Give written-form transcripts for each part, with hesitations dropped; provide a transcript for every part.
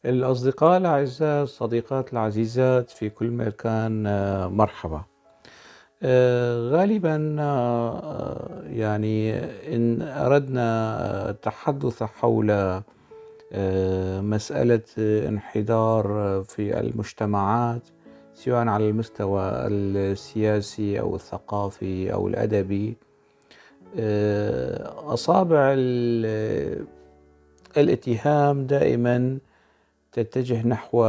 الأصدقاء الأعزاء، الصديقات العزيزات في كل مكان، مرحبا. غالبا يعني إن أردنا التحدث حول مسألة انحدار في المجتمعات، سواء على المستوى السياسي أو الثقافي أو الأدبي، أصابع الاتهام دائما تتجه نحو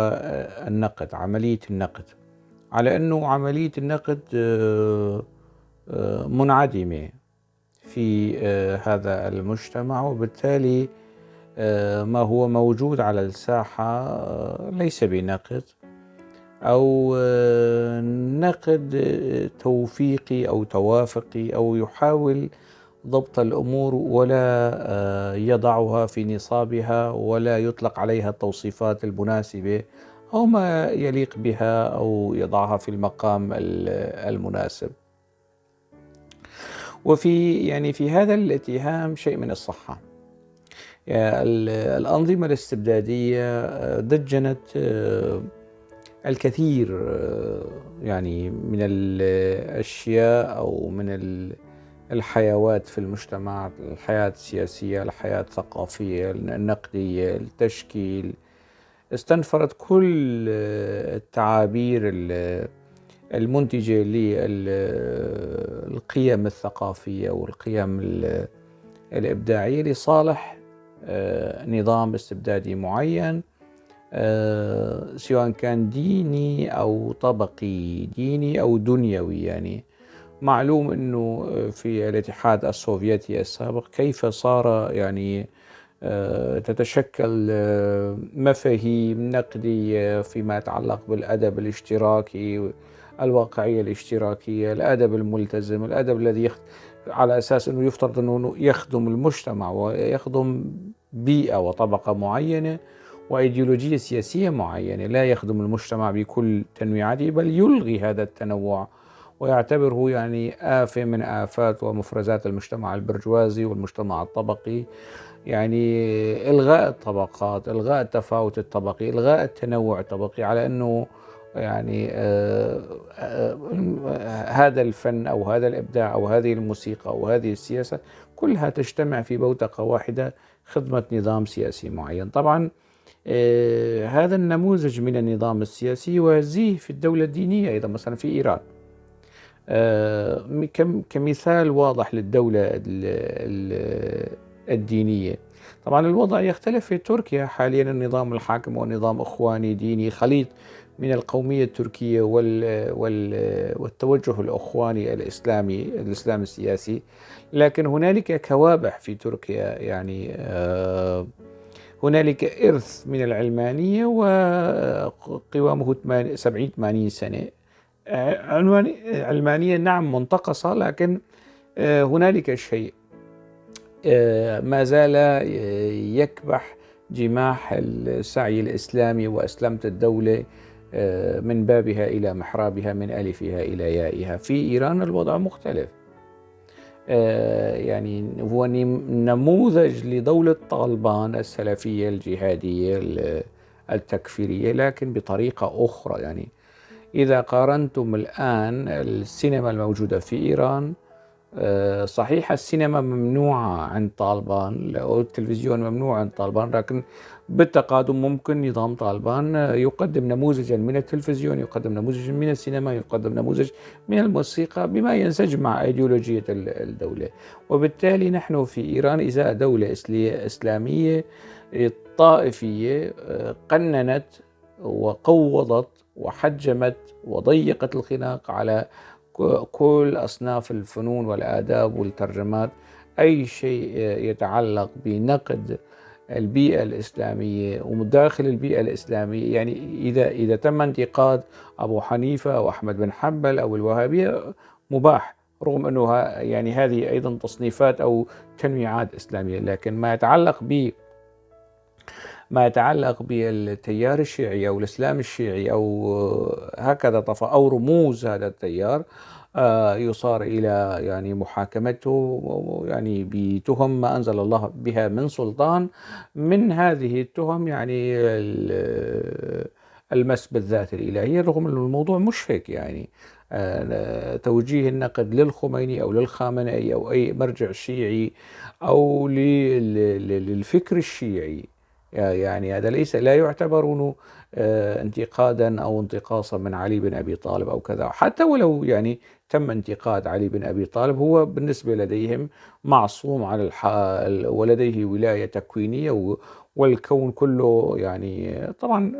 النقد، عملية النقد، على أنه عملية النقد منعدمة في هذا المجتمع، وبالتالي ما هو موجود على الساحة ليس بنقد أو نقد توفيقي أو توافقي أو يحاول ضبط الأمور ولا يضعها في نصابها ولا يطلق عليها التوصيفات المناسبة أو ما يليق بها أو يضعها في المقام المناسب. وفي يعني في هذا الاتهام شيء من الصحة. الأنظمة الاستبدادية دجنت الكثير يعني من الأشياء أو من الحيوات في المجتمع، الحياة السياسية، الحياة الثقافية، النقدية، التشكيل. استنفرت كل التعابير المنتجة للقيم الثقافية والقيم الإبداعية لصالح نظام استبدادي معين، سواء كان ديني أو طبقي، ديني أو دنيوي. يعني معلوم أنه في الاتحاد السوفيتي السابق كيف صار يعني تتشكل مفاهيم نقدية فيما يتعلق بالأدب الاشتراكي، الواقعية الاشتراكية، الأدب الملتزم، الأدب الذي على أساس أنه يفترض أنه يخدم المجتمع ويخدم بيئة وطبقة معينة وإيديولوجية سياسية معينة، لا يخدم المجتمع بكل تنويعاته، بل يلغي هذا التنوع ويعتبره يعني آفة من آفات ومفرزات المجتمع البرجوازي والمجتمع الطبقي. يعني إلغاء الطبقات، إلغاء التفاوت الطبقي، إلغاء التنوع الطبقي، على أنه يعني هذا الفن أو هذا الإبداع أو هذه الموسيقى أو هذه السياسة كلها تجتمع في بوتقة واحدة، خدمة نظام سياسي معين. طبعا هذا النموذج من النظام السياسي يوازيه في الدولة الدينية أيضا، مثلا في إيران كمثال واضح للدولة الدينية. طبعا الوضع يختلف في تركيا حاليا، النظام الحاكم هو نظام أخواني ديني، خليط من القومية التركية والتوجه الأخواني الإسلامي، الإسلام السياسي. لكن هنالك كوابح في تركيا، يعني هنالك إرث من العلمانية وقوامه 70-80 سنة. عنوان علمانية نعم منتقصة، لكن هنالك شيء ما زال يكبح جماح السعي الإسلامي وأسلمة الدولة من بابها إلى محرابها، من ألفها إلى يائها. في إيران الوضع مختلف، يعني هو نموذج لدولة طالبان السلفية الجهادية التكفيرية، لكن بطريقة أخرى. يعني إذا قارنتم الآن السينما الموجودة في إيران، صحيح السينما ممنوعة عند طالبان أو التلفزيون ممنوع عند طالبان، لكن بالتقادم ممكن نظام طالبان يقدم نموذجا من التلفزيون، يقدم نموذجا من السينما، يقدم نموذج من الموسيقى بما ينسجم مع أيديولوجية الدولة. وبالتالي نحن في إيران إزاء دولة إسلامية طائفية قننت وقوضت وحجمت وضيقت الخناق على كل أصناف الفنون والآداب والترجمات. أي شيء يتعلق بنقد البيئة الإسلامية ومداخل البيئة الإسلامية، يعني إذا تم انتقاد أبو حنيفة أو أحمد بن حنبل أو الوهابية مباح، رغم أنه يعني هذه أيضا تصنيفات أو تنويعات إسلامية، لكن ما يتعلق بالتيار الشيعي أو الإسلام الشيعي أو هكذا أو رموز هذا التيار، يصار إلى يعني محاكمته يعني بتهم ما أنزل الله بها من سلطان. من هذه التهم يعني المس بالذات الإلهية، رغم أن الموضوع مش هيك يعني. توجيه النقد للخميني أو للخامنئي أو أي مرجع شيعي أو للفكر الشيعي، يعني هذا ليس، لا يعتبر انتقادا أو انتقاصا من علي بن أبي طالب أو كذا. حتى ولو يعني تم انتقاد علي بن أبي طالب، هو بالنسبة لديهم معصوم على الحال ولديه ولاية تكوينية والكون كله يعني. طبعا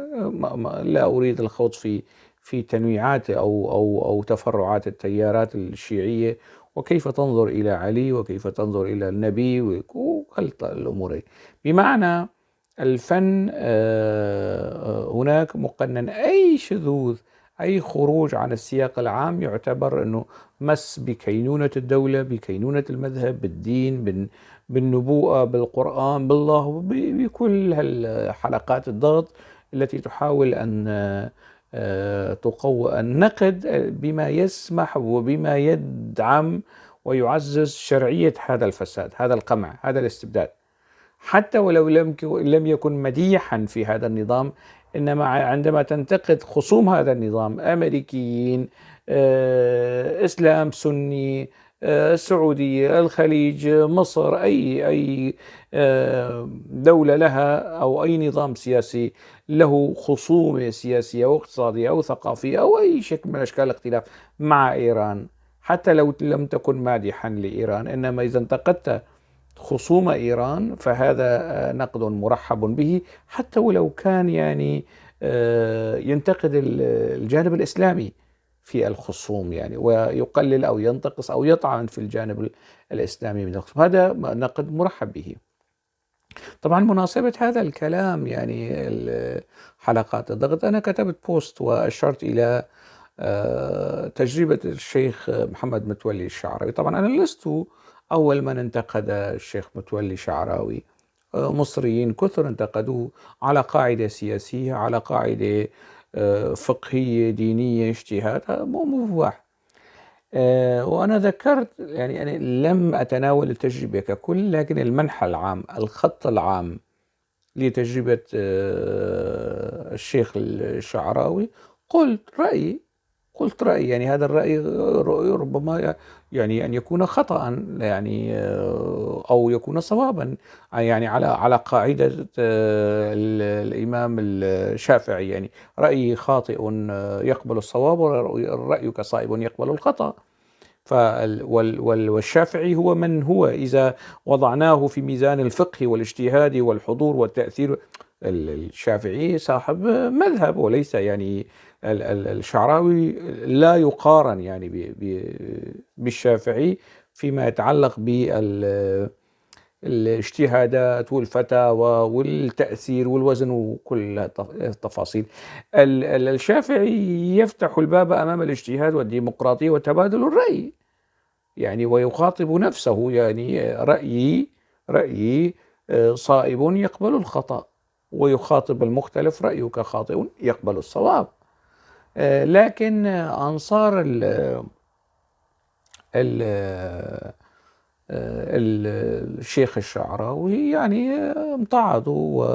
لا أريد الخوض في تنويعات أو تفرعات التيارات الشيعية وكيف تنظر إلى علي وكيف تنظر إلى النبي وكل الأمور. بمعنى الفن هناك مقنن، أي شذوذ أي خروج عن السياق العام يعتبر أنه مس بكينونة الدولة، بكينونة المذهب، بالدين، بالنبوءة، بالقرآن، بالله، بكل هالحلقات الضغط التي تحاول أن تقوي النقد بما يسمح وبما يدعم ويعزز شرعية هذا الفساد، هذا القمع، هذا الاستبداد، حتى ولو لم يكن مديحا في هذا النظام. إنما عندما تنتقد خصوم هذا النظام، أمريكيين، إسلام سني، السعودية، الخليج، مصر، أي دولة لها أو أي نظام سياسي له خصومة سياسية أو اقتصادية أو ثقافية أو أي شكل من أشكال الاختلاف مع إيران، حتى لو لم تكن مادحا لإيران، إنما إذا انتقدت خصوم إيران فهذا نقد مرحب به، حتى ولو كان يعني ينتقد الجانب الإسلامي في الخصوم يعني، ويقلل أو ينتقص أو يطعن في الجانب الإسلامي من الخصوم، هذا نقد مرحب به. طبعا مناسبة هذا الكلام يعني حلقات الضغط، أنا كتبت بوست وأشرت إلى تجربة الشيخ محمد متولي الشعراوي. طبعا أنا لست أول من انتقد الشيخ متولي شعراوي، مصريين كثر انتقدوه على قاعدة سياسية، على قاعدة فقهية دينية، اجتهاد، مو مباح. وأنا ذكرت يعني أنا لم أتناول التجربة ككل، لكن المنحى العام، الخط العام لتجربة الشيخ الشعراوي، قلت رأيي يعني هذا الرأي ربما يعني أن يكون خطأ يعني أو يكون صوابا يعني على قاعدة الإمام الشافعي، يعني رأيي خاطئ يقبل الصواب ورأيك صائب يقبل الخطأ. والشافعي هو من هو إذا وضعناه في ميزان الفقه والاجتهاد والحضور والتأثير، الشافعي صاحب مذهب وليس يعني الشعراوي لا يقارن يعني بالشافعي فيما يتعلق بالاجتهادات والفتاوى والتأثير والوزن وكل التفاصيل. الشافعي يفتح الباب أمام الاجتهاد والديمقراطية وتبادل الرأي يعني، ويخاطب نفسه يعني رأيي صائب يقبل الخطأ، ويخاطب المختلف رأيك خاطئ يقبل الصواب. لكن أنصار الشيخ الشعراوي يعني امتعضوا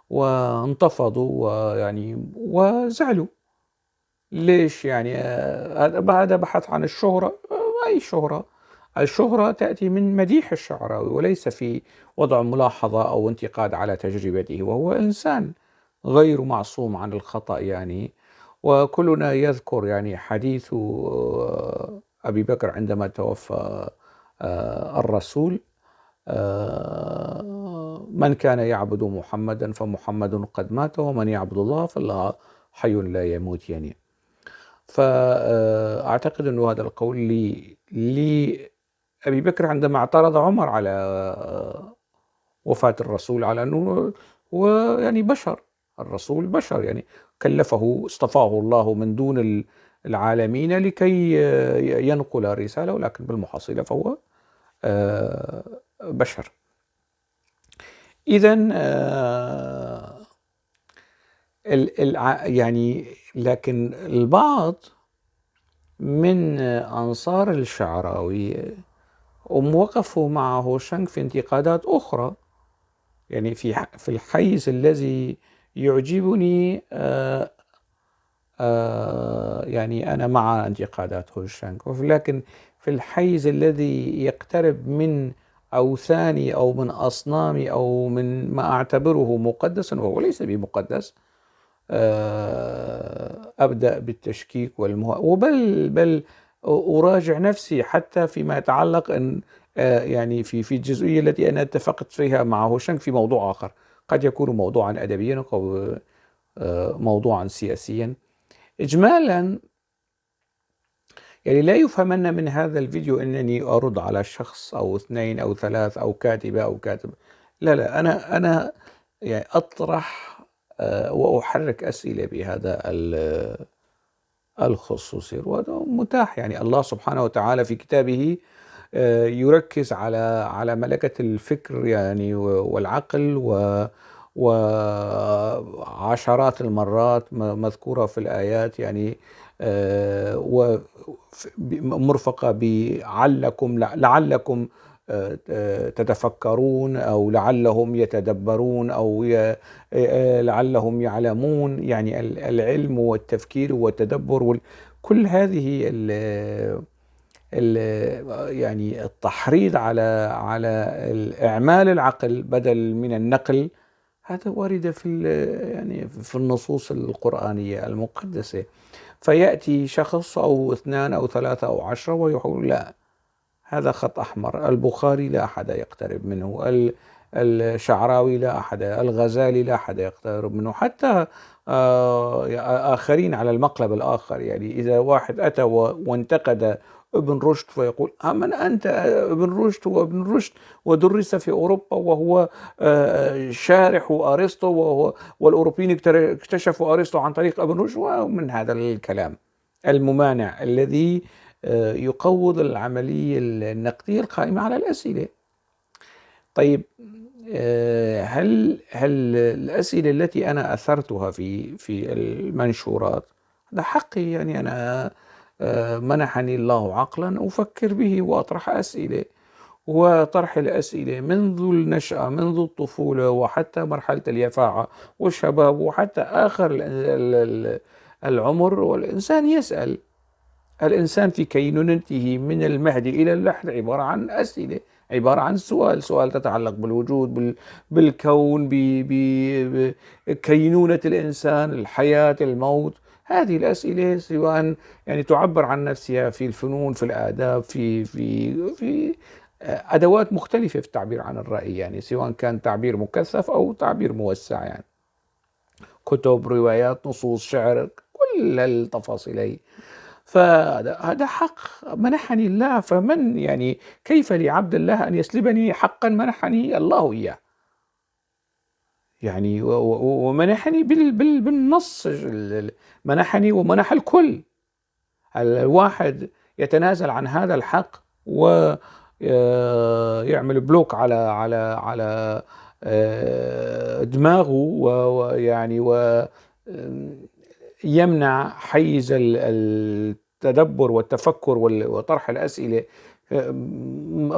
وانتفضوا ويعني وزعلوا. ليش يعني؟ هذا بحث عن الشهرة. أي شهرة؟ الشهرة تأتي من مديح الشعراوي وليس في وضع ملاحظة أو انتقاد على تجربته، وهو إنسان غير معصوم عن الخطأ يعني. وكلنا يذكر يعني حديث أبي بكر عندما توفى الرسول، من كان يعبد محمدا فمحمد قد مات، ومن يعبد الله فالله حي لا يموت يعني. فأعتقد أن هذا القول لأبي بكر عندما اعترض عمر على وفاة الرسول، على أنه هو يعني بشر، الرسول بشر يعني، كلفه اصطفاه الله من دون العالمين لكي ينقل رسالة، ولكن بالمحصلة فهو بشر. إذن يعني لكن البعض من أنصار الشعراوي ووقفوا مع هوشنك في انتقادات أخرى، يعني في الحيز الذي يعجبني، يعني أنا مع انتقادات هوشنك، ولكن في الحيز الذي يقترب من أوثاني أو من أصنامي أو من ما أعتبره مقدسا وهو ليس بمقدس، أبدأ بالتشكيك وبل بل أراجع نفسي حتى فيما يتعلق أن، يعني في الجزئية التي أنا اتفقت فيها مع هوشنك في موضوع آخر، قد يكون موضوعا أدبيا أو موضوعا سياسيا. إجمالا لا يفهمن من هذا الفيديو أنني أرد على شخص أو اثنين أو ثلاث أو كاتبة أو كاتب، لا لا، أنا أطرح وأحرك أسئلة بهذا الخصوص، وهذا متاح. الله سبحانه وتعالى في كتابه يركز على ملكة الفكر والعقل وعشرات المرات مذكورة في الآيات، ومرفقة بعلكم، لعلكم تتفكرون، أو لعلهم يتدبرون، أو لعلهم يعلمون. العلم والتفكير والتدبر كل هذه التحريض على إعمال العقل بدل من النقل، هذا وارد في النصوص القرآنية المقدسة. فيأتي شخص أو اثنان أو ثلاثة أو 10 ويقول لا، هذا خط أحمر، البخاري لا أحد يقترب منه، الشعراوي لا أحد، الغزالي لا أحد يقترب منه، حتى آخرين على المقلب الآخر. إذا واحد أتى وانتقد ابن رشد فيقول من أنت؟ ابن رشد هو ابن رشد ودرس في أوروبا وهو شارح أرسطو، والأوروبيين اكتشفوا أرسطو عن طريق ابن رشد، ومن هذا الكلام الممانع الذي يقوض العملية النقدية القائمة على الأسئلة. هل الأسئلة التي أنا أثرتها في المنشورات هذا حقي؟ أنا منحني الله عقلا أفكر به وأطرح أسئلة، وطرح الأسئلة منذ النشأة، منذ الطفولة، وحتى مرحلة اليفاعة والشباب، وحتى آخر العمر، والإنسان يسأل. الإنسان في كينونته من المهد إلى اللحد عبارة عن أسئلة، عبارة عن سؤال، سؤال تتعلق بالوجود، بالكون، بكينونة الإنسان، الحياة، الموت. هذه الأسئلة سواء تعبر عن نفسها في الفنون، في الآداب، في أدوات مختلفة في التعبير عن الرأي، سواء كان تعبير مكثف أو تعبير موسع، كتب، روايات، نصوص، شعر، كل التفاصيل هي. فهذا حق منحني الله، فمن كيف لعبد الله أن يسلبني حقا منحني الله إياه؟ ومنحني بالنص، منحني ومنح الكل. الواحد يتنازل عن هذا الحق ويعمل بلوك على دماغه، ويمنع حيز التدبر والتفكر وطرح الأسئلة،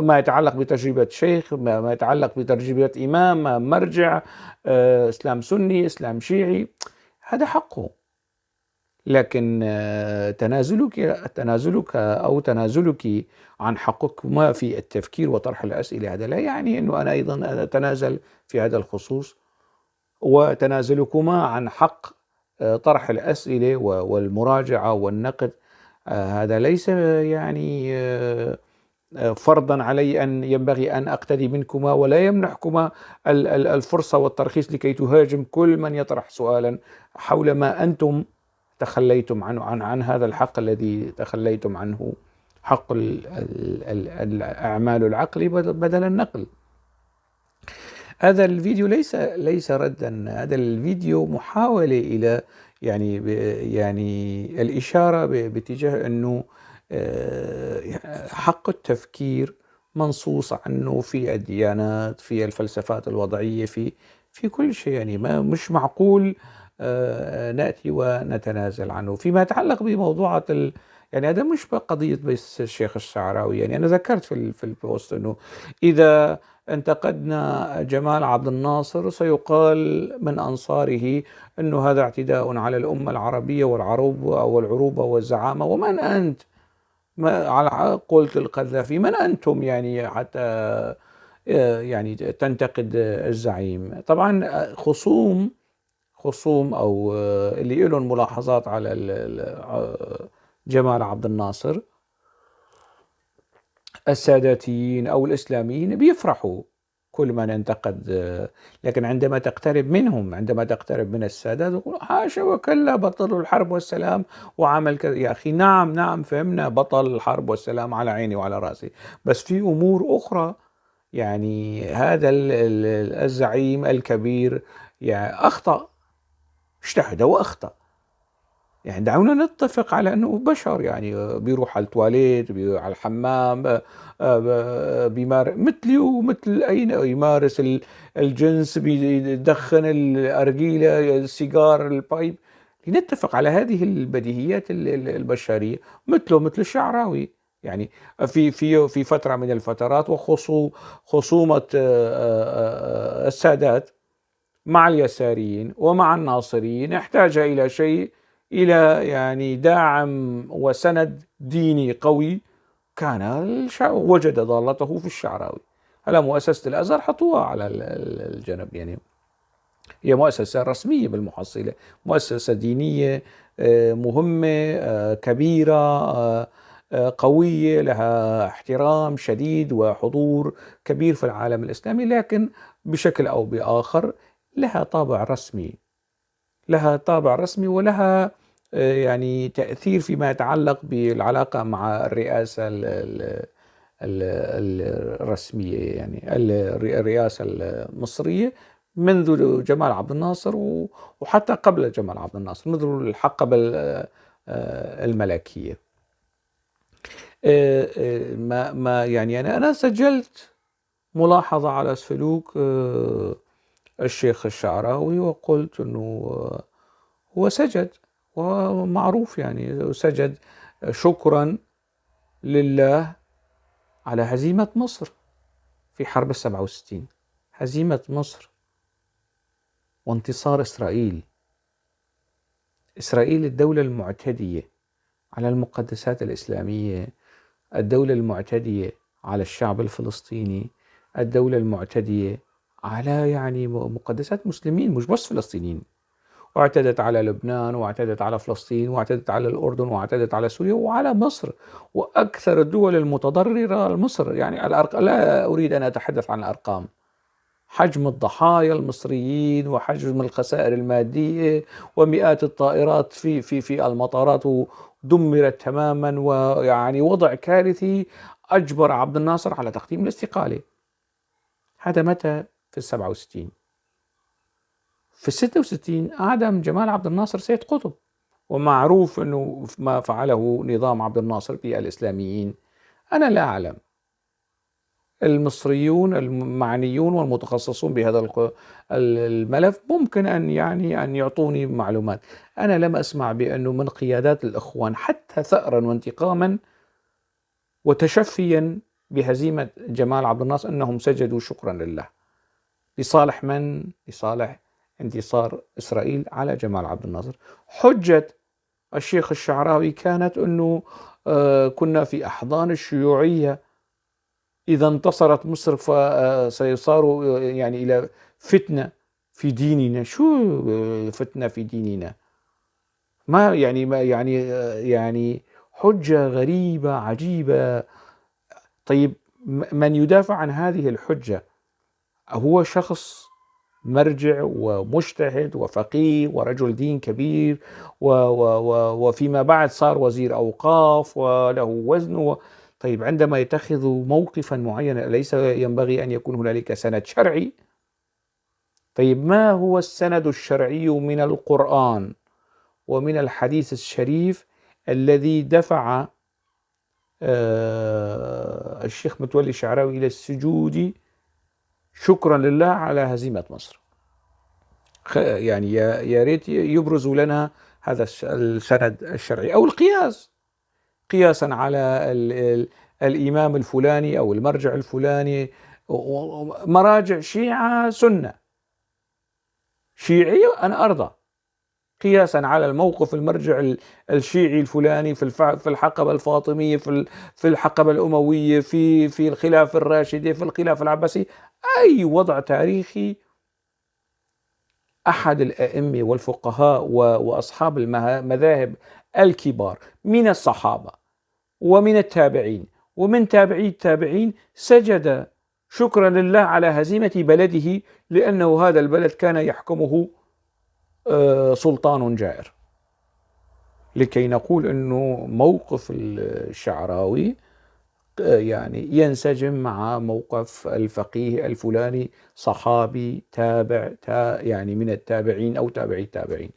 ما يتعلق بتجربة شيخ، ما يتعلق بتجربة إمام، مرجع، إسلام سني، إسلام شيعي، هذا حقه. لكن تنازلك أو تنازلك عن حقك ما في التفكير وطرح الأسئلة، هذا لا يعني أنه أنا أيضا أتنازل في هذا الخصوص. وتنازلكما عن حق طرح الأسئلة والمراجعة والنقد، هذا ليس فرضا علي أن ينبغي أن أقتدي منكما، ولا يمنحكما الفرصة والترخيص لكي تهاجم كل من يطرح سؤالا حول ما أنتم تخليتم عنه، عن هذا الحق الذي تخليتم عنه، حق الأعمال العقلي بدل النقل. هذا الفيديو ليس ردا، هذا الفيديو محاولة إلى الإشارة باتجاه أنه حق التفكير منصوص عنه في الديانات، في الفلسفات الوضعية، في كل شيء. ما مش معقول نأتي ونتنازل عنه. فيما يتعلق بموضوعات يعني هذا مش قضية بس الشيخ الشعراوي، يعني أنا ذكرت في البوست أنه إذا انتقدنا جمال عبد الناصر سيقال من أنصاره أنه هذا اعتداء على الأمة العربية والعروبة والزعامة، ومن أنت؟ ما على قولة القذافي من أنتم يعني حتى يعني تنتقد الزعيم؟ طبعا خصوم أو اللي لهم ملاحظات على جمال عبد الناصر الساداتيين أو الإسلاميين بيفرحوا كل ما ننتقد، لكن عندما تقترب منهم، عندما تقترب من السادات يقولوا حاشا وكلا بطل الحرب والسلام وعمل كذا. يا أخي نعم نعم فهمنا بطل الحرب والسلام على عيني وعلى رأسي، بس في أمور أخرى يعني هذا الزعيم الكبير يعني أخطأ، اجتهد وأخطأ، يعني دعونا نتفق على أنه بشر، يعني بيروح على التواليت، بيروح على الحمام، بيمارس مثلي ومثل أي، يمارس الجنس، بيدخن الأرجيلة، السيجار، ال pipe. لنتفق على هذه البديهيات البشرية، مثله مثل الشعراوي. يعني في في في فترة من الفترات وخصومة السادات مع اليساريين ومع الناصريين احتاج إلى شيء، إلى يعني داعم وسند ديني قوي، كان وجد ضالته في الشعراوي. هلا مؤسسة الأزهر حطوها على الجنب، يعني هي مؤسسة رسمية بالمحصلة، مؤسسة دينية مهمة كبيرة قوية، لها احترام شديد وحضور كبير في العالم الإسلامي، لكن بشكل أو بآخر لها طابع رسمي، لها طابع رسمي ولها يعني تأثير فيما يتعلق بالعلاقة مع الرئاسة الرسمية، يعني الرئاسة المصرية منذ جمال عبد الناصر وحتى قبل جمال عبد الناصر، منذ الحقبة الملكية. ما يعني أنا سجلت ملاحظة على سلوك الشيخ الشعراوي وقلت أنه هو سجد ومعروف، يعني سجد شكرا لله على هزيمة مصر في حرب 67، هزيمة مصر وانتصار إسرائيل، إسرائيل الدولة المعتدية على المقدسات الإسلامية، الدولة المعتدية على الشعب الفلسطيني، الدولة المعتدية على يعني مقدسات مسلمين مش بس فلسطينيين، واعتدت على لبنان واعتدت على فلسطين واعتدت على الأردن واعتدت على سوريا وعلى مصر، وأكثر الدول المتضررة مصر. يعني لا أريد أن أتحدث عن الأرقام، حجم الضحايا المصريين وحجم الخسائر المادية ومئات الطائرات في في في المطارات دمرت تماما، ويعني وضع كارثي أجبر عبد الناصر على تقديم الاستقالة. هذا متى؟ في 67. في 66 أعدم جمال عبد الناصر سيد قطب، ومعروف أنه ما فعله نظام عبد الناصر في الإسلاميين. أنا لا أعلم، المصريون المعنيون والمتخصصون بهذا الملف ممكن أن يعني أن يعطوني معلومات. أنا لم أسمع بأنه من قيادات الإخوان حتى ثأرا وانتقاما وتشفيا بهزيمة جمال عبد الناصر أنهم سجدوا شكرا لله. لصالح من؟ لصالح انتصار إسرائيل على جمال عبد الناصر. حجة الشيخ الشعراوي كانت أنه كنا في أحضان الشيوعية، إذا انتصرت مصر فسيصار يعني إلى فتنة في ديننا. شو فتنة في ديننا؟ ما يعني ما يعني يعني حجة غريبة عجيبة. طيب من يدافع عن هذه الحجة هو شخص مرجع ومجتهد وفقيه ورجل دين كبير وفيما بعد صار وزير أوقاف وله وزن. طيب عندما يتخذ موقفا معينا أليس ينبغي أن يكون هنالك سند شرعي؟ طيب ما هو السند الشرعي من القرآن ومن الحديث الشريف الذي دفع الشيخ متولي الشعراوي إلى السجود شكرا لله على هزيمة مصر؟ يعني يا ريت يبرزوا لنا هذا السند الشرعي أو القياس، قياسا على الإمام الفلاني أو المرجع الفلاني. مراجع شيعة سنة شيعية أنا أرضى، قياسا على الموقف المرجع الشيعي الفلاني في الحقبة الفاطمية، في الحقبة الأموية، في الخلافة الراشدة، في الخلافة العباسية، أي وضع تاريخي أحد الأئمة والفقهاء وأصحاب المذاهب الكبار من الصحابة ومن التابعين ومن تابعي التابعين سجد شكرا لله على هزيمة بلده، لأنه هذا البلد كان يحكمه سلطان جائر. لكي نقول أنه موقف الشعراوي يعني ينسجم مع موقف الفقيه الفلاني، صحابي تابع يعني من التابعين أو تابعي التابعين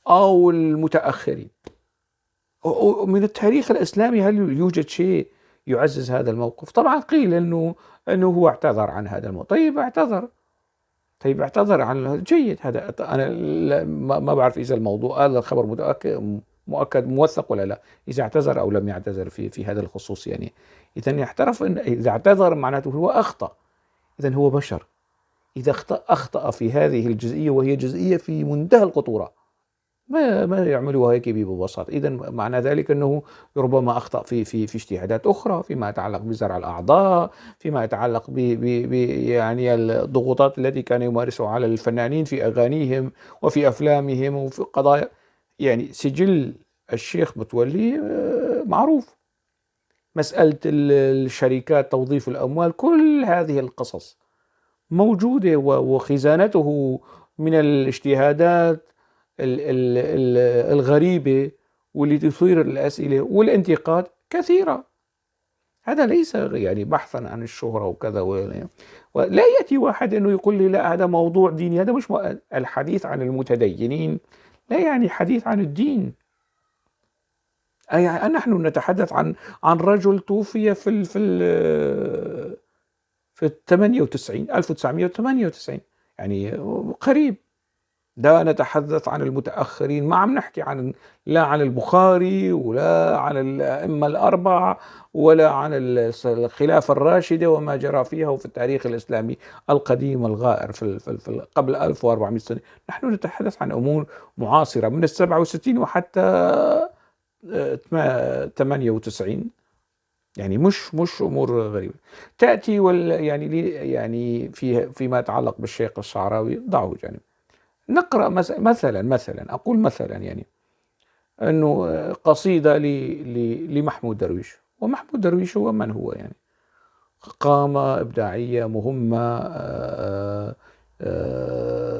أو المتأخرين. من التاريخ الإسلامي هل يوجد شيء يعزز هذا الموقف؟ طبعا قيل أنه هو اعتذر عن هذا الموقف. طيب اعتذر، طيب اعتذر عن، جيد، هذا أنا ما بعرف إذا الموضوع هذا الخبر مؤكد موثق ولا لا، إذا اعتذر أو لم يعتذر في هذا الخصوص. يعني إذا يعترف إن إذا اعتذر معناته هو أخطأ، إذا هو بشر، إذا أخطأ في هذه الجزئية وهي جزئية في منتهى الخطورة، ما يعملوها هيك ببساطة. إذا معنى ذلك أنه ربما أخطأ في اجتهادات أخرى، فيما يتعلق بزرع الأعضاء، فيما يتعلق ب يعني الضغوطات التي كان يمارسها على الفنانين في أغانيهم وفي أفلامهم وفي قضايا. يعني سجل الشيخ متولي معروف، مسألة الشركات، توظيف الأموال، كل هذه القصص موجودة، وخزانته من الاجتهادات الغريبة واللي تثير الأسئلة والانتقاد كثيرة. هذا ليس يعني بحثا عن الشهرة وكذا، ولا يأتي واحد أنه يقول لي لا هذا موضوع ديني، هذا مش الحديث عن المتدينين لا يعني حديث عن الدين. أي نحن نتحدث عن رجل توفي في في 98 1998، يعني قريب. لا نتحدث عن المتأخرين، ما عم نحكي عن لا عن البخاري ولا عن الأئمة الأربعة ولا عن الخلافة الراشدة وما جرى فيها وفي التاريخ الإسلامي القديم الغائر في قبل 1400 سنة. نحن نتحدث عن أمور معاصرة من 67 وحتى 98، يعني مش أمور غريبة تأتي. يعني فيما يتعلق بالشيخ الشعراوي ضعه جانب. نقرأ مثلا أقول مثلا يعني أنه قصيدة لمحمود درويش، ومحمود درويش هو من هو؟ يعني قامة إبداعية مهمة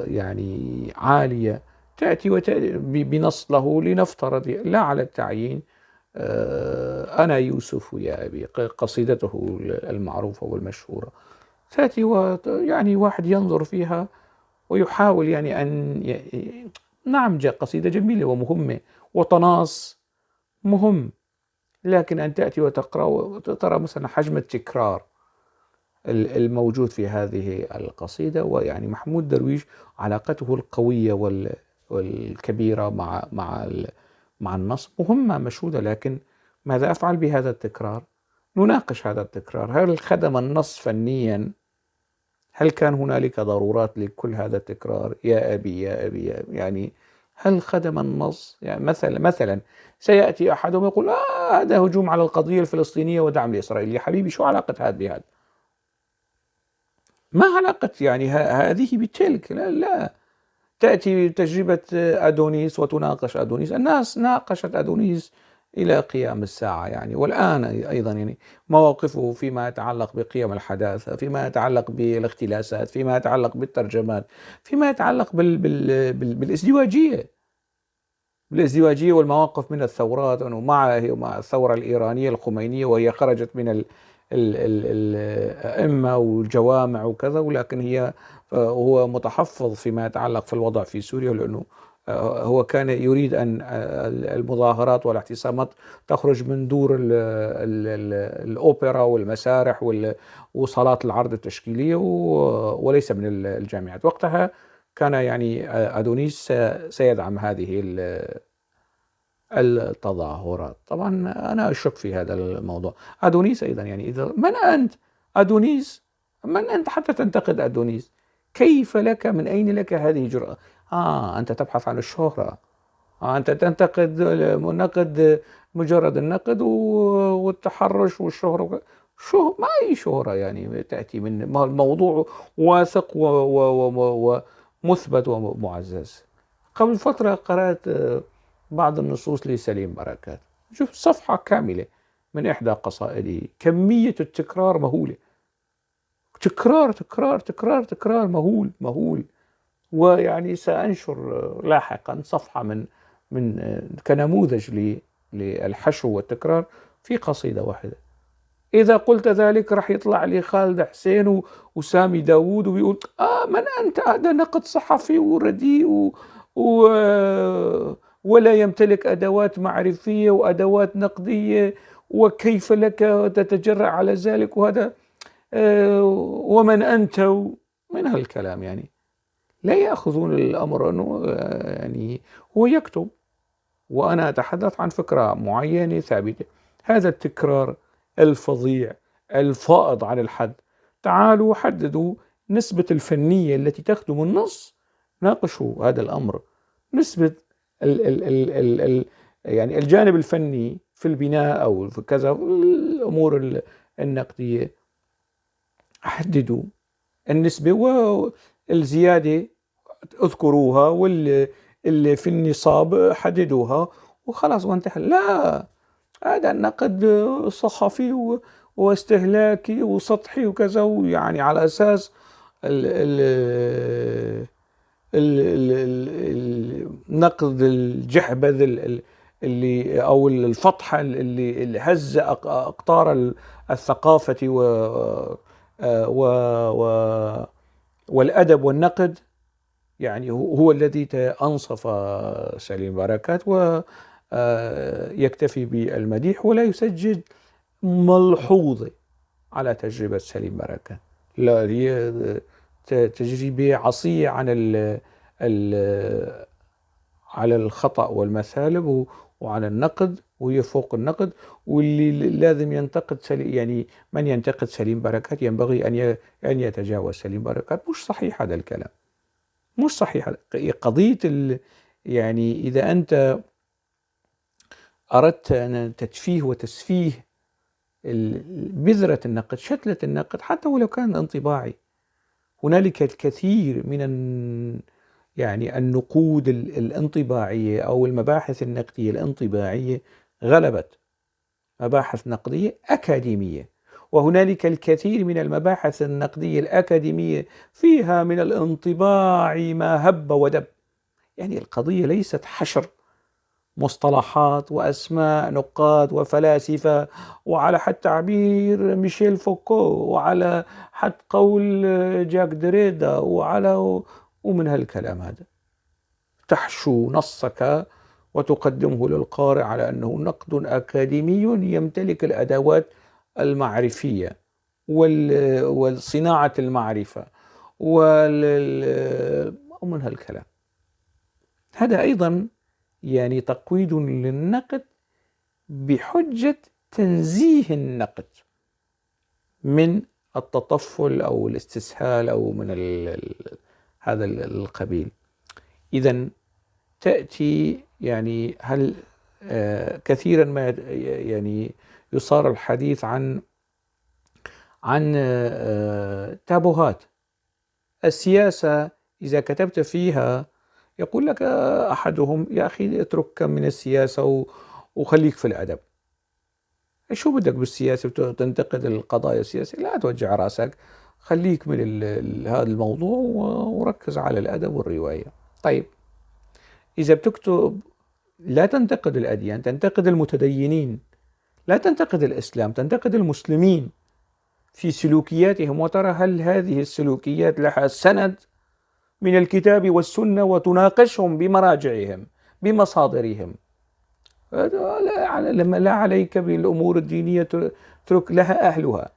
يعني عالية، تأتي بنص له لنفترض لا على التعيين، أنا يوسف يا أبي، قصيدته المعروفة والمشهورة، تأتي يعني واحد ينظر فيها ويحاول يعني أن نعم قصيدة جميلة ومهمة وتناص مهم، لكن أن تأتي وتقرأ وترى مثلا حجم التكرار الموجود في هذه القصيدة. ويعني محمود درويش علاقته القوية والكبيرة مع النص مهمة مشهودة، لكن ماذا أفعل بهذا التكرار؟ نناقش هذا التكرار، هل خدم النص فنيا؟ هل كان هنالك ضرورات لكل هذا التكرار؟ يا أبي يا أبي يا أبي، يعني هل خدم النص؟ يعني مثلا سيأتي أحدهم يقول هذا هجوم على القضية الفلسطينية ودعم لإسرائيل. يا حبيبي شو علاقة هذا بهذا؟ ما علاقة يعني هذه بتلك؟ لا لا. تأتي تجربة أدونيس وتناقش أدونيس، الناس ناقشت أدونيس إلى قيام الساعة يعني، والآن أيضا يعني مواقفه فيما يتعلق بقيم الحداثة، فيما يتعلق بالاختلاسات، فيما يتعلق بالترجمات، فيما يتعلق بالازدواجية، بالازدواجية والمواقف من الثورات، أنه مع الثورة الإيرانية الخمينية وهي خرجت من الأئمة والجوامع وكذا، ولكن هي هو متحفظ فيما يتعلق في الوضع في سوريا، لأنه هو كان يريد أن المظاهرات والاعتصامات تخرج من دور الأوبرا والمسارح وصالات العرض التشكيلية وليس من الجامعات. وقتها كان يعني أدونيس سيدعم هذه التظاهرات. طبعا أنا أشك في هذا الموضوع. أدونيس أيضا يعني إذا من أنت أدونيس؟ من أنت حتى تنتقد أدونيس؟ كيف لك، من أين لك هذه الجرأة؟ أنت تبحث عن الشهرة، أنت تنتقد نقد مجرد النقد والتحرش والشهرة. شو ما أي شهرة يعني تأتي من الموضوع واثق ومثبت ومعزز. قبل فترة قرأت بعض النصوص لسليم بركات، شوف صفحة كاملة من إحدى قصائده، كمية التكرار مهولة، تكرار تكرار تكرار تكرار مهول مهول. ويعني سأنشر لاحقا صفحة من كنموذج للحشو والتكرار في قصيدة واحدة. إذا قلت ذلك راح يطلع لي خالد حسين وسامي داوود ويقول من أنت؟ هذا نقد صحفي ورديء ولا يمتلك أدوات معرفية وأدوات نقدية، وكيف لك تتجرأ على ذلك، وهذا ومن أنت، من هالكلام. يعني لا يأخذون الأمر أنه يعني هو يكتب وأنا أتحدث عن فكرة معينة ثابتة. هذا التكرار الفظيع الفائض عن الحد. تعالوا حددوا نسبة الفنية التي تخدم النص، ناقشوا هذا الأمر. نسبة ال ال ال ال ال يعني الجانب الفني في البناء أو في كذا الأمور النقدية، حددوا النسبة والزيادة اذكروها، واللي في النصاب حددوها وخلاص وانتهى. لا، هذا النقد صحفي واستهلاكي وسطحي وكذا، ويعني على أساس النقد الجحبذ اللي أو الفطحة اللي هز أقطار الثقافة و والأدب والنقد، يعني هو الذي أنصف سليم بركات ويكتفي بالمديح ولا يسجل ملحوظة على تجربة سليم بركات. لا، هي تجربة عصية عن ال على الخطأ والمثالب وعلى النقد، وهي فوق النقد. واللي لازم ينتقد سليم، يعني من ينتقد سليم بركات ينبغي أن يتجاوز سليم بركات. مش صحيح هذا الكلام، مش صحيح. قضية يعني إذا أنت أردت أن تتفيه وتسفيه بذرة النقد، شتلة النقد، حتى ولو كان انطباعي، هنالك الكثير من يعني النقود الانطباعية أو المباحث النقدية الانطباعية غلبت مباحث نقدية أكاديمية، وهنالك الكثير من المباحث النقدية الأكاديمية فيها من الانطباع ما هب ودب. يعني القضية ليست حشر مصطلحات وأسماء نقاد وفلاسفة، وعلى حد تعبير ميشيل فوكو، وعلى حد قول جاك دريدا، وعلى ومن هالكلام هذا. تحشو نصك وتقدمه للقارئ على أنه نقد أكاديمي يمتلك الأدوات المعرفية والصناعة المعرفة ومن هالكلام هذا. أيضا يعني تقويض للنقد بحجة تنزيه النقد من التطفل أو الاستسهال أو من هذا القبيل. إذا تأتي يعني هل كثيرا ما يعني يصار الحديث عن تابوهات السياسة. إذا كتبت فيها يقول لك أحدهم يا أخي اترك من السياسة وخليك في الأدب. شو بدك بالسياسة تنتقد القضايا السياسية؟ لا توجع رأسك، خليك من هذا الموضوع وركز على الأدب والرواية. طيب إذا بتكتب لا تنتقد الأديان، تنتقد المتدينين، لا تنتقد الإسلام، تنتقد المسلمين في سلوكياتهم، وترى هل هذه السلوكيات لها سند من الكتاب والسنة، وتناقشهم بمراجعهم بمصادرهم. لا عليك بالأمور الدينية، اترك لها أهلها.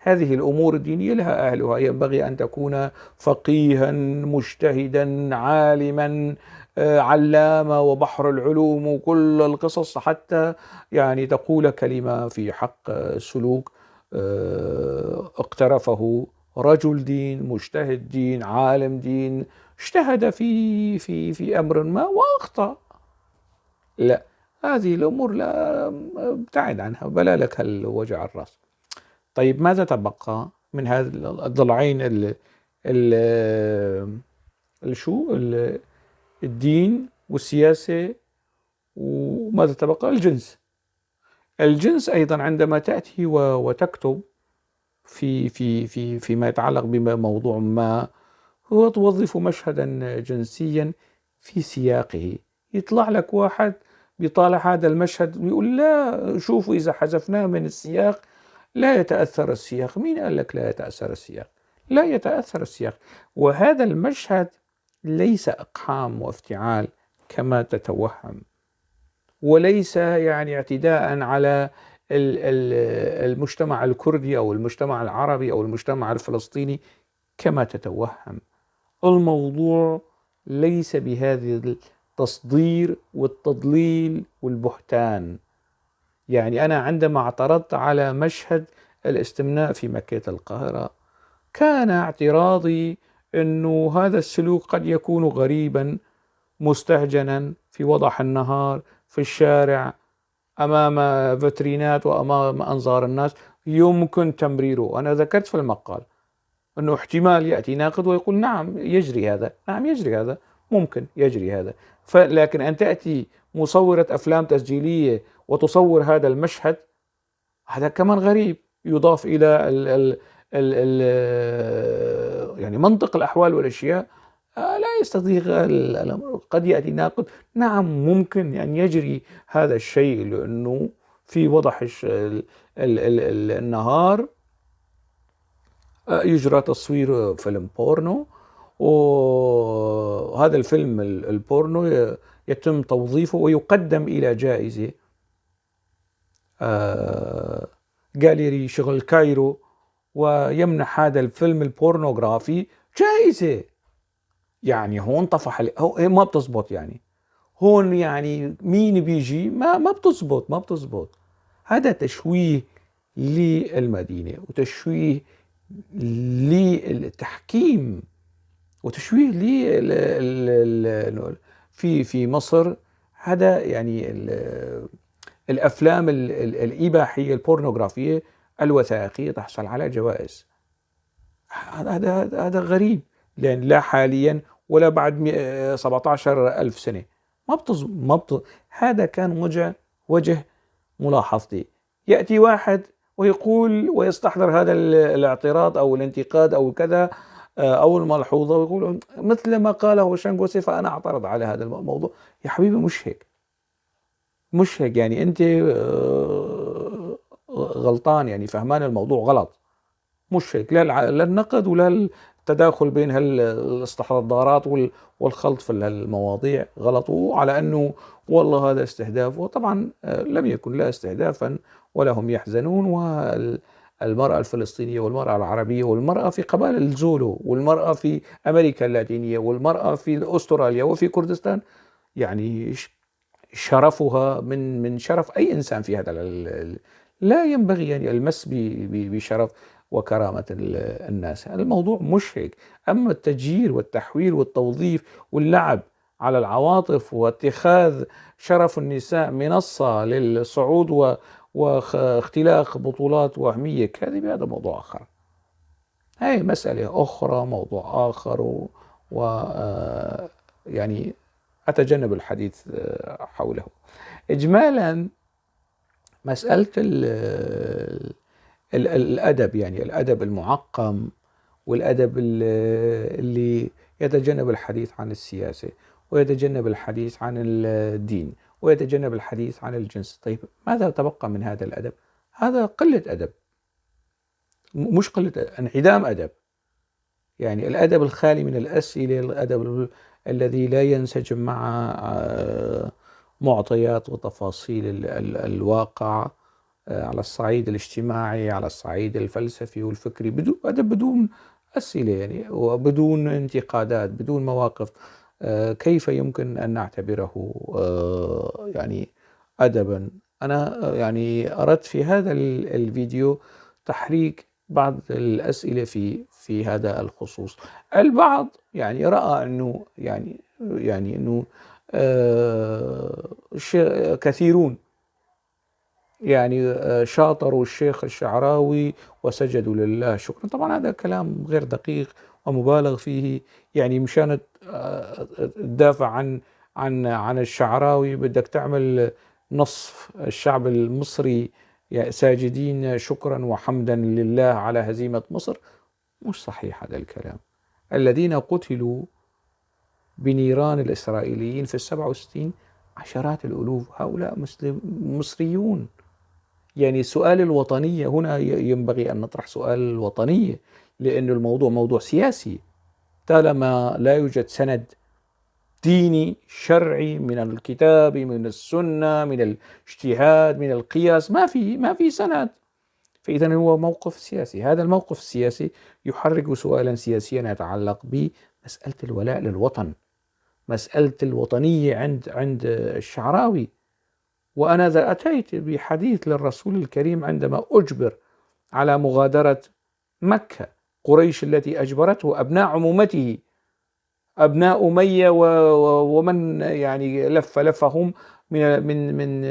هذه الأمور الدينية لها أهلها، ينبغي أن تكون فقيها مجتهدا عالما علامة وبحر العلوم وكل القصص حتى يعني تقول كلمة في حق سلوك اقترفه رجل دين، مجتهد دين، عالم دين، اجتهد في في في أمر ما وأخطأ. لا، هذه الأمور لا، ابتعد عنها، بلا لك هالوجع الراس. طيب ماذا تبقى من هذا الضلعين ال ال شو الدين والسياسة، وماذا تبقى؟ الجنس. الجنس أيضا عندما تأتي وتكتب في في في فيما يتعلق بموضوع ما، هو توظف مشهدا جنسيا في سياقه، يطلع لك واحد بيطالع هذا المشهد ويقول لا شوفوا إذا حذفناه من السياق لا يتأثر السياق. مين قال لك لا يتأثر السياق؟ لا يتأثر السياق. وهذا المشهد ليس إقحام وافتعال كما تتوهم، وليس يعني اعتداء على المجتمع الكردي أو المجتمع العربي أو المجتمع الفلسطيني كما تتوهم. الموضوع ليس بهذه التصدير والتضليل والبهتان. يعني أنا عندما اعترضت على مشهد الاستمناء في مكة القاهرة، كان اعتراضي أنه هذا السلوك قد يكون غريبا مستهجنا في وضح النهار في الشارع أمام فترينات وأمام أنظار الناس، يمكن تمريره. أنا ذكرت في المقال أنه احتمال يأتي ناقد ويقول نعم يجري هذا، نعم يجري هذا، ممكن يجري هذا، لكن أن تأتي مصورة أفلام تسجيلية وتصور هذا المشهد، هذا كمان غريب، يضاف إلى ال ال ال ال يعني منطق الأحوال والأشياء لا يستطيع الأمر. قد يأتي ناقد نعم ممكن أن يجري هذا الشيء لأنه في وضح النهار يجرى تصوير فيلم بورنو، وهذا الفيلم البورنو يتم توظيفه ويقدم إلى جائزة جاليري شغل كايرو، ويمنح هذا الفيلم البورنوغرافي جائزة. يعني هون طفح ما بتزبط، يعني هون يعني مين بيجي ما بتزبط، ما بتزبط. هذا تشويه للمدينة وتشويه للتحكيم وتشويه في مصر. هذا يعني الأفلام الإباحية البورنوغرافية الوثائقية تحصل على جوائز. هذا غريب، لأن لا حاليا ولا بعد 17,000 سنة ما بتز-، هذا كان وجه ملاحظتي. يأتي واحد ويقول ويستحضر هذا الاعتراض أو الانتقاد أو كذا، أو الملحوظة، ويقول مثل ما قاله شانغوسي فأنا أعترض على هذا الموضوع. يا حبيبي مش هيك، مش هيك، يعني أنت غلطان، يعني فهمان الموضوع غلط، مش هيك. لا النقد ولا التداخل بين هالاستحضارات والخلط في المواضيع غلط، وعلى أنه والله هذا استهداف. وطبعا لم يكن لا استهدافا ولا هم يحزنون. والمرأة الفلسطينية والمرأة العربية والمرأة في قبائل الزولو والمرأة في أمريكا اللاتينية والمرأة في أستراليا وفي كردستان، يعني شرفها من شرف أي إنسان في هذا لا ينبغي أن يلمس بشرف وكرامة الناس. الموضوع مش هيك. أما التجيير والتحويل والتوظيف واللعب على العواطف واتخاذ شرف النساء منصة للصعود واختلاق بطولات وهمية كاذبة، هذا موضوع آخر، هاي مسألة أخرى، موضوع آخر، يعني أتجنب الحديث حوله. إجمالا مسألة الأدب، يعني الأدب المعقم والأدب اللي يتجنب الحديث عن السياسة ويتجنب الحديث عن الدين ويتجنب الحديث عن الجنس. طيب ماذا تبقى من هذا الأدب؟ هذا قلة أدب، مش قلة أدب، انعدام أدب. يعني الأدب الخالي من الأسئلة، الأدب الذي لا ينسجم مع معطيات وتفاصيل الواقع، على الصعيد الاجتماعي، على الصعيد الفلسفي والفكري، بدون أسئلة يعني، وبدون انتقادات، بدون مواقف، كيف يمكن أن نعتبره يعني أدبا؟ أنا يعني أردت في هذا الفيديو تحريك بعض الأسئلة في هذا الخصوص. البعض يعني رأى أنه يعني أنه كثيرون يعني شاطروا الشيخ الشعراوي وسجدوا لله شكرا. طبعا هذا كلام غير دقيق ومبالغ فيه، يعني مشان تدافع عن الشعراوي بدك تعمل نصف الشعب المصري ساجدين شكرا وحمدا لله على هزيمة مصر. مش صحيح هذا الكلام. الذين قتلوا بنيران الإسرائيليين في 67 عشرات الألوف، هؤلاء مصريون. يعني سؤال الوطنية هنا ينبغي أن نطرح سؤال الوطنية، لأن الموضوع موضوع سياسي. طالما لا يوجد سند ديني شرعي من الكتاب، من السنة، من الاجتهاد، من القياس، ما في سند، فإذا هو موقف سياسي. هذا الموقف السياسي يحرك سؤالا سياسيا يتعلق بمسألة الولاء للوطن، مسألة الوطنية عند الشعراوي. وأنا أتيت بحديث للرسول الكريم عندما أجبر على مغادرة مكة، قريش التي أجبرته أبناء عمومته، أبناء أمية ومن يعني لف لفهم من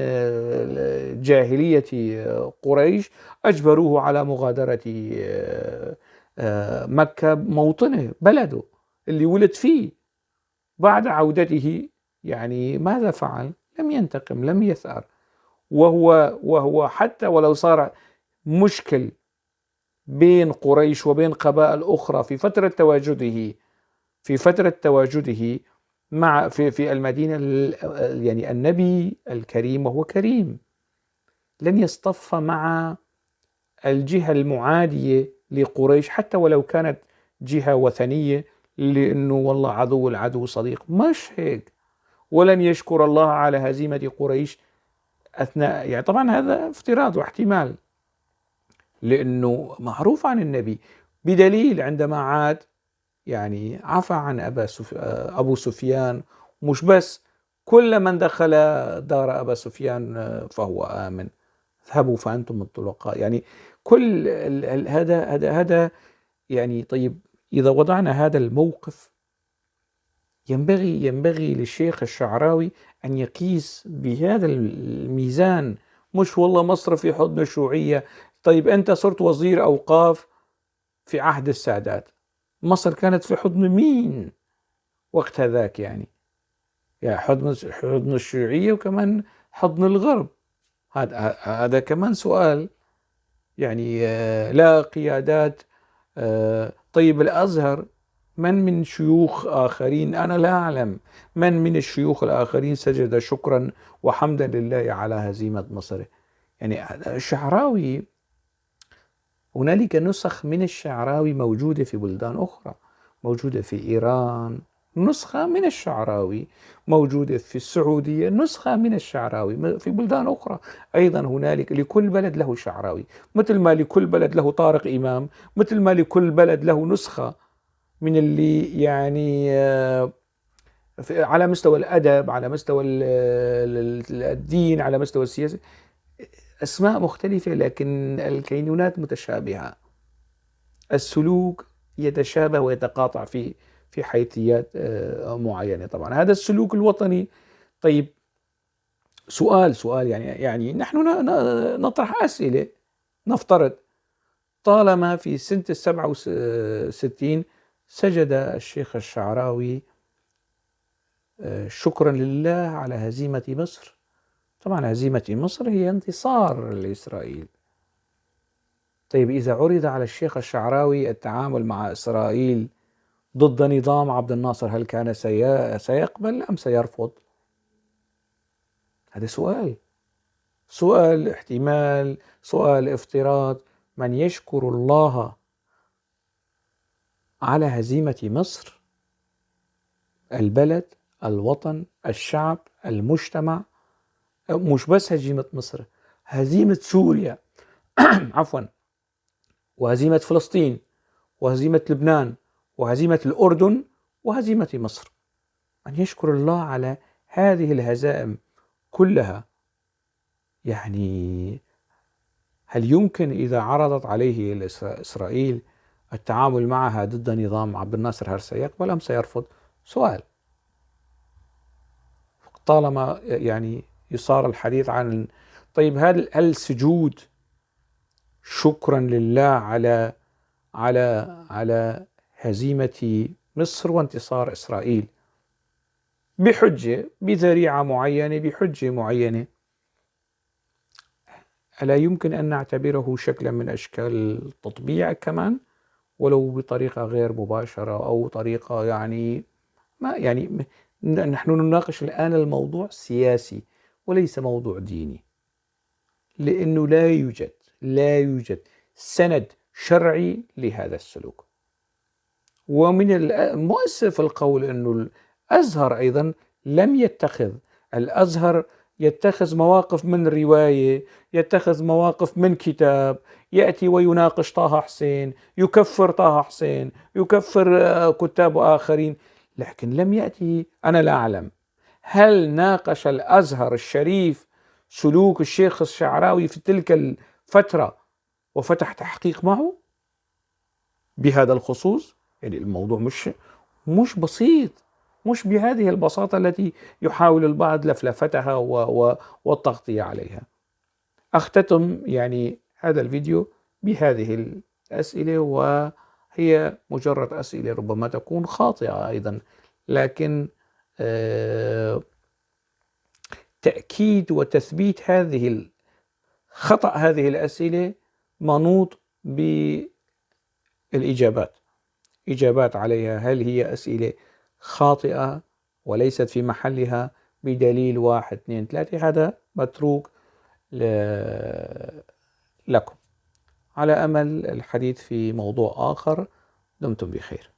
جاهلية قريش، أجبروه على مغادرة مكة، موطنه، بلده اللي ولد فيه. بعد عودته يعني ماذا فعل؟ لم ينتقم، لم يثأر، وهو حتى ولو صار مشكل بين قريش وبين قبائل أخرى في فترة تواجده، في فترة تواجده مع في المدينة، يعني النبي الكريم وهو كريم لن يصطف مع الجهة المعادية لقريش حتى ولو كانت جهة وثنية، لأنه والله عدو العدو صديق، مش هيك. ولن يشكر الله على هزيمة قريش أثناء، يعني طبعا هذا افتراض واحتمال، لأنه معروف عن النبي بدليل عندما عاد يعني عفى عن أبو سفيان، مش بس كل من دخل دار أبا سفيان فهو آمن، اذهبوا فأنتم الطلقاء. يعني كل هذا يعني. طيب إذا وضعنا هذا الموقف ينبغي للشيخ الشعراوي أن يقيس بهذا الميزان، مش والله مصر في حضن الشيوعية. طيب أنت صرت وزير أوقاف في عهد السادات، مصر كانت في حضن مين وقت هذاك؟ يعني حضن الشيوعية وكمان حضن الغرب. هذا كمان سؤال. يعني لا قيادات. طيب الأزهر، من شيوخ آخرين، أنا لا أعلم من الشيوخ الآخرين سجد شكرا وحمدا لله على هزيمة مصر. يعني الشعراوي، هنالك نسخ من الشعراوي موجودة في بلدان أخرى، موجودة في إيران نسخة من الشعراوي، موجودة في السعودية نسخة من الشعراوي، في بلدان أخرى أيضا. هنالك لكل بلد له شعراوي، مثل ما لكل بلد له طارق إمام، مثل ما لكل بلد له نسخة من اللي يعني على مستوى الأدب، على مستوى الدين، على مستوى السياسة، أسماء مختلفة لكن الكينونات متشابهة، السلوك يتشابه ويتقاطع في حيثيات معينة. طبعا هذا السلوك الوطني. طيب سؤال يعني نحن نطرح أسئلة. نفترض طالما في سنة 67 سجد الشيخ الشعراوي شكرا لله على هزيمة مصر، طبعا هزيمة مصر هي انتصار لإسرائيل. طيب إذا عرض على الشيخ الشعراوي التعامل مع إسرائيل ضد نظام عبد الناصر، هل كان سيقبل أم سيرفض؟ هذا سؤال احتمال، سؤال افتراض. من يشكر الله على هزيمة مصر، البلد، الوطن، الشعب، المجتمع، مش بس هزيمة مصر، هزيمة سوريا عفوا وهزيمة فلسطين وهزيمة لبنان وهزيمة الأردن وهزيمة مصر، أن يشكر الله على هذه الهزائم كلها. يعني هل يمكن إذا عرضت عليه إسرائيل التعامل معها ضد نظام عبد الناصر هل سيقبل أم سيرفض؟ سؤال. طالما يعني صار الحديث عن طيب هل السجود شكرا لله على على على هزيمة مصر وانتصار إسرائيل بحجة، بذريعة معينة، بحجة معينة، ألا يمكن أن نعتبره شكلا من أشكال التطبيع كمان، ولو بطريقة غير مباشرة أو طريقة يعني ما يعني نحن نناقش الآن الموضوع سياسي وليس موضوع ديني، لأنه لا يوجد سند شرعي لهذا السلوك. ومن المؤسف القول أنه الأزهر أيضا لم يتخذ، الأزهر يتخذ مواقف من رواية، يتخذ مواقف من كتاب، يأتي ويناقش طه حسين، يكفر طه حسين، يكفر كتاب آخرين، لكن لم يأتي، أنا لا أعلم هل ناقش الأزهر الشريف سلوك الشيخ الشعراوي في تلك الفترة وفتح تحقيق معه بهذا الخصوص؟ يعني الموضوع مش بسيط، مش بهذه البساطة التي يحاول البعض لفلفتها والتغطية عليها. أختتم يعني هذا الفيديو بهذه الأسئلة، وهي مجرد أسئلة ربما تكون خاطئة أيضا، لكن تأكيد وتثبيت هذه خطأ هذه الأسئلة منوط بالإجابات، إجابات عليها هل هي أسئلة خاطئة وليست في محلها بدليل 1 2 3، هذا متروك لكم. على أمل الحديث في موضوع آخر، دمتم بخير.